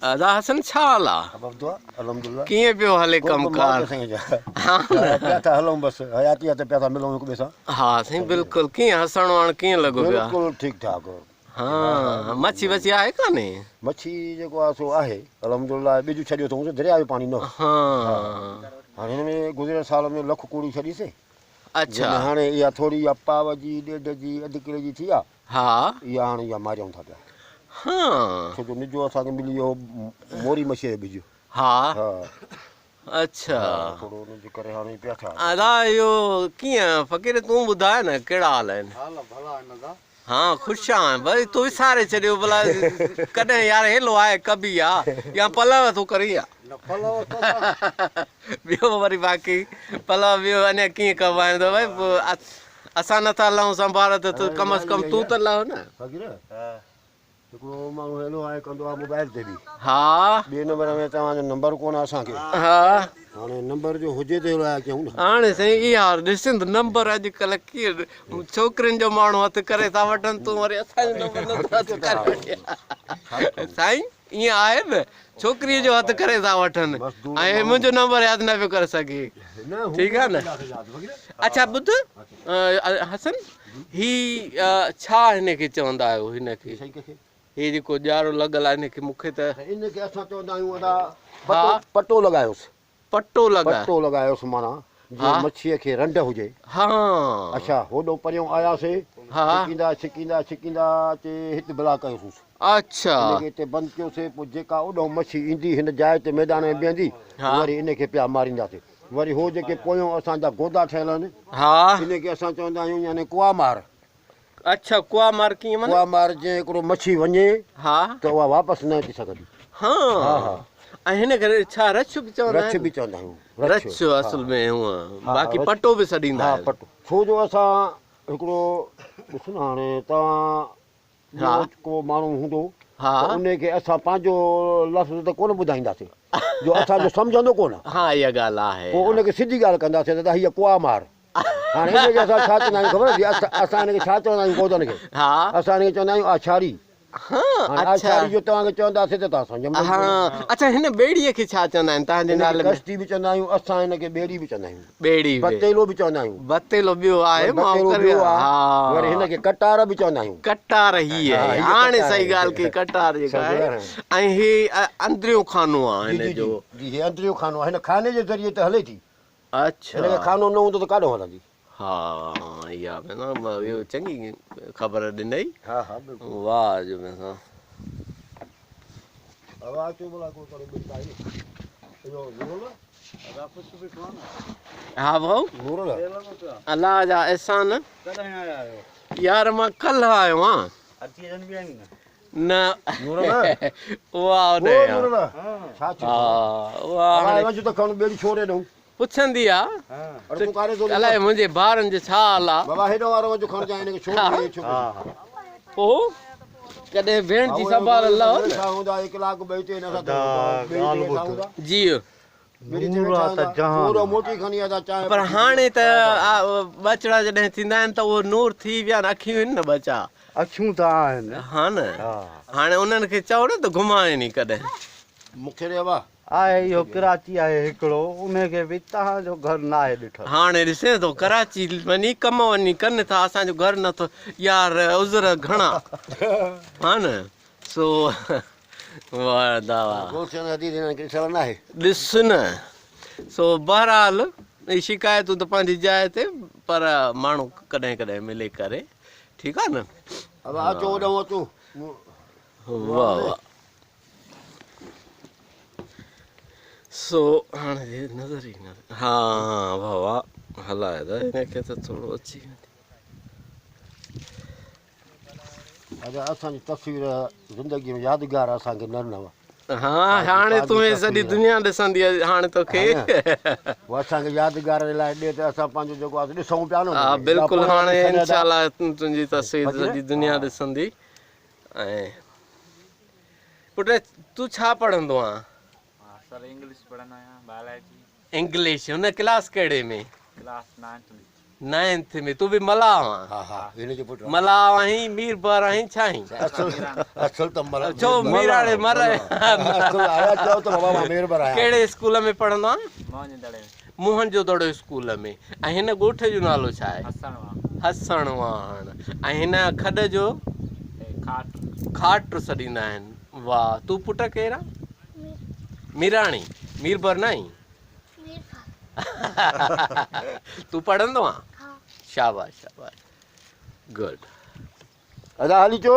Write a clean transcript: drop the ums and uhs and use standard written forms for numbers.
ادا حسن ڇا حال آ؟ ابا دعا الحمدلله. ڪيئن پيو هلي ڪم ڪار؟ ها پيا ٿا هلون بس حياتي آ ته پيا ٿا ملون هڪ ٻئي سان. ها سائين بلڪل ڪيئن هسڻ وهڻ ڪيئن لڳو پيو آ؟ بلڪل ٺيڪ ٺاڪ. ها مڇي وڇي آهي ڪانهي؟ مڇي جيڪو آ سو آهي الحمدلله ٻج ڇڏيو اٿئون درياء جو پاڻي نه هو. ها هاڻي هن ۾ گذريل سال ۾ لک ڪوڙي ڇڏي سي. اڇا. جنهن ۾ هاڻي اها ٿوري اها پاء جي ڏيڍ جي اڌ ڪلي جي ٿي آ. ها. اها هاڻي اها ماريائون ٿا پيا. ها. ڇو جو نجو اسان کي ملي ويو هو موري مڇيء جو ٻج. ها. ها. اڇا. ها ٿورو ان جي ڪري هاڻي پيا ٿا. ادا اهو ڪيئن فقير تون ٻڌاء نه ڪهڙا حال آهن. حال ڀلا آهن ادا. ها خوش آهيان ڀئي تو وساري ڇڏيو ڀلا ڪڏهن يار هيلو آهي ڪبي آ يا پلئه ٿو ڪرين يا. نه پلئه ته نه. ٻيو وري باقي پلئه ٻيو اڃا ڪيئن ڪبو آهي ته ڀئي اسان نٿا لهون سنڀار ته ڪم از ڪم تون ته لهه نه. فقير هڪڙو ماڻهو هيلو هاء ڪندو آهي موبائل تي به. ها. ٻئي نمبر ۾ توهان جو نمبر ڪونه اسان کي. ها. هاڻي نمبر جو هجي ته هيلو هاء ڪيون نه. هاڻي سائين اها ڏسين ته نمبر اڄ ڪلهه ڪيئن ڇوڪرين جو ماڻهو هٿ ڪري ٿا وٺن تون وري اسان جو نمبر نٿو هٿ ڪري وٺين. سائين ائين آهي نه ڇوڪريء جو هٿ ڪري ٿا وٺن ۽ منهنجو نمبر ياد نه پيو ڪري سگهي ٺيڪ آهي نه اڇا ٻڌ حسن هي ڇا هن کي چوندا آهيو هن کي هي جيڪو ڄارو لڳل آهي هن کي مون کي ته ان کي اسان چوندا آهيون ادا پٽو لڳايوس پٽو لڳاء. پٽو لڳايوس معنيٰ جيئن مڇيء کي رنڊ هجي. ها. اڇا هوڏو پريون آياسي. ها. ڇڪيندا ڇڪيندا ڇڪيندا اچي هت بلا ڪيوسونس. اڇا. ان کي هتي بند ڪيوسي پوء جيڪا اوڏانهن مڇي ايندي هن جاء تي ميدان ۾ بيهندي ها. وري ان کي پيا مارينداسي. وري هو جيڪي پويون اسان جا گودا ٺهيل آهن. ها. ان کي اسان چوندا آهيون يعني ڪوئا مار. اڇا ڪوئا مار ڪيئن معنيٰ؟ ڪوئا مار جيئن هڪڙو مڇي وڃي ها. ته اها واپس نه اچي سگهندي. ها. ها ها. ۽ هن کي ڇا رڇ به چوندا آهن؟ رڇ به چوندا آهيون. رڇ اصل ۾ هونء باقي پٽو به سڏيندا آهن. ها پٽو ڇو جو اسان هڪڙو ڏس نه هاڻي توهان ٻيو ڪو ماڻهو هوندو ته ان کي اسان پنهنجو لفظ ته ڪونه ٻڌائينداسين جو اسان جو سمجهندو ڪونه. ها اها ڳالهه آهي. پوء ان کي سڌي ڳالهه ڪنداسين ته هيء ڪوئا مار. هاڻي ان کي اسان ڇا چوندا آهيون خبر اٿئي؟ اسان ان کي ڇا چوندا آهيون گودن کي؟ اسان ان کي چوندا آهيون آڇاري. هاڻي آڇاري جو توهان کي چونداسين ته توهان سمجهندو ئي ڪونه. اڇا هن ٻيڙيء کي ڇا چوندا آهن توهان جي نالي ۾؟ هن کي ڪشتي به چوندا آهيون، اسان هن کي ٻيڙي به چوندا آهيون. ٻيڙي به. بتيلو به چوندا آهيون. بتيلو ٻيو آهي مان بتيلو ٻيو آهي. وري هن کي ڪٽار به چوندا آهيون. ڪٽار هيء آهي. هاڻي صحيح ڳالهه ڪئي ڪٽار جيڪا آهي ۽ هي اندريون خانو آهي هن جو. جي جي هي اندريون خانو آهي. هن خاني جي ذريعي ته هلي ٿي. اڇا. هن کي خانو نه هوندو ته ڪاڏهون هلندي. ها اها به نه اهو چڱي خبر ڏنئي. ها ها بلڪل. واه جو مين سان. اوا اچو ڀلا ڪو تڙي ٻن تائي. اهو نورل. ادا پڇ به کان نه. ها ڀائو. نورل. الله جا احسان. ڪڏهن آيا آهيو؟ يار مان ڪلهه آيو آهيان. اچي وڃ به آهين نه. نه نورل. اها او نورل. ڇا ٿيو؟ ها اها هاڻي وڃ ته کڻ ٻيڙي ڇوڙي ڏئون. پڇندي آ ته الائي منهنجي ڀائرن جو ڇا حال آ. بابا هيڏو وارو وڃ کڻ جا هن کي ڇوڙ ڏي ڇو پو ڪڏهن ڀيڻ جي سنڀال لهو نه. ادا ڳالهه ٻڌ. جي. نور آ ته جهان آ. پر هاڻي ته ٻچڙا جڏهن ٿيندا آهن ته اهو نور ٿي ويا آهن اکيون آهن نه ٻچا. اکيون ته آهن. ها نه هاڻي انهن کي چئو نه ته گهمائين ئي ڪڏهن. مون کي ري ابا. آهي اهو ڪراچي آهي هڪڙو انهي کي به توهان جو گهر ناهي ڏٺل. هاڻي ڏسين ٿو ڪراچي وڃي ڪم وڃي ڪن ٿا اسان جو گهر نٿو يار عذر گهڻا ها نه سو واه ادا واه. گلشن حديد هنن کي ڏٺل ناهي. ڏس نه سو بهرحال اهي شڪايتون ته پنهنجي جاء تي پر ماڻهو ڪڏهن ڪڏهن ملي ڪري ٺيڪ آ نه. ابا اچو اوڏانهن اچو. واه واه. سو هاڻي هي نظر ئي نه ها واه واه هلائي ته هن کي ته ٿورو اچي ويندي. ادا اسان جي تصوير زندگي ۾ يادگار اسان کي نه ڏنو. ها هاڻي تون هي سڄي دنيا ڏسندي هاڻي توکي. هو اسان کي يادگار جي لاء ڏي ته اسان پنهنجو جيڪو آهي ڏسون پيا نه. ها بلڪل هاڻي انشاء الله تنهنجي تصوير سڄي دنيا ڏسندي ۽ پٽ تون ڇا پڙهندو آن؟ مان سر انگلش پڙهندو آهيان بائلاجي. انگلش هن ڪلاس ڪهڙي ۾؟ Class ninth ۾. نائنٿ ۾. تون به ملاح آن؟ ها ها، هن جو پٽ. ملاح آهين، ميربحر آهين، ڇا آهين؟ اصل اصل ته ملاح. ڇو ميراڻي مر. اصل آيا چئو ته بابا مان ميربحر آهيان. ڪهڙي اسڪول ۾ پڙهندو آهين؟ موهن جي دڙي ۾. موهن جو دڙو اسڪول ۾. ۽ هن ڳوٺ جو نالو ڇا آهي؟ حسڻ واهڻ. حسڻ واهڻ. ۽ هن کڏ جو؟ کاٽ. کاٽ سڏيندا آهن. واهه. تون پٽ ڪير آن؟ ميراڻي. ميربحر نه آهين؟ تون پڙهندو آن؟ شاباش شاباش، گڊ. ادا هلي چو.